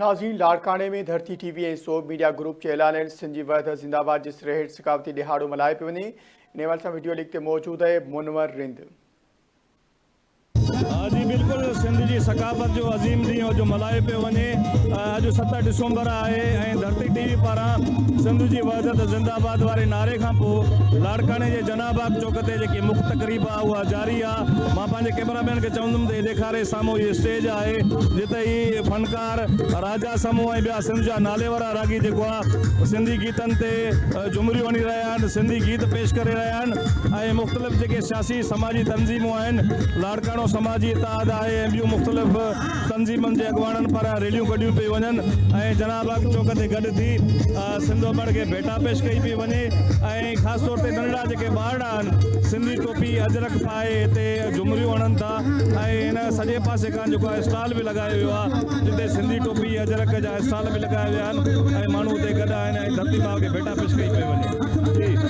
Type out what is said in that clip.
ناظرين لاڙڪاڻي ۾ Dharti T V ۽ Sobh media group جي اعلانيل سنڌ جي وحدت زنده آباد جي سري هيٺ ثقافتي ڏهاڙو ملهايو پيو وڃي ان حوالي سان وڊيو لنڪ تي موجود آهي منور رند. جي بلڪل سنڌ جي ثقافت جو عظيم ڏينهن اڄ ملهايو پيو وڃي اڄ 7 ڊسمبر آهي ۽ ڌرتي ٽي وي پاران سنڌ جي وحدت زنده آباد واري نعري کان پوء لاڙڪاڻي جي جناح باغ چوڪ تي جيڪي مک تقريب آهي اها جاري آهي مان پنهنجي ڪئميرا مين کي چوندم ته هي ڏيکاري سامهون هي اسٽيج آهي جتي هي فنڪار راجا سمون ۽ ٻيا سنڌ جا ناليوارا راڳي جيڪو آ سنڌي گيتن تي جهمريون هڻي رهيا آهن سنڌي گيت پيش ڪري رهيا آهن ۽ مختلف جيڪي سياسي سماجي تنظيمون آهن لاڙڪاڻو سماجي اتحاد آهي ۽ ٻيون مختلف تنظيمن جي اڳواڻن پاران ريليون ڪڍيون پيون وڃن ۽ جناح باغ چوڪ تي گڏ ٿي سنڌ امڙ کي ڀيٽا پيش ڪئي پئي وڃي ۽ خاص طور تي ننڍڙا جيڪي ٻارڙا آهن سنڌي ٽوپي اجرڪ پائي هتي جهمريون هڻن ٿا ۽ هن سڄي پاسي کان جيڪو آهي اسٽال به لڳايو ويو آهي جتي سنڌي ٽوپي اجرڪ جا اسٽال به لڳايا ويا آهن ۽ ماڻهو اتي گڏ آهن ۽ ڌرتي ماء کي ڀيٽا پيش ڪئي پئي وڃي. جي.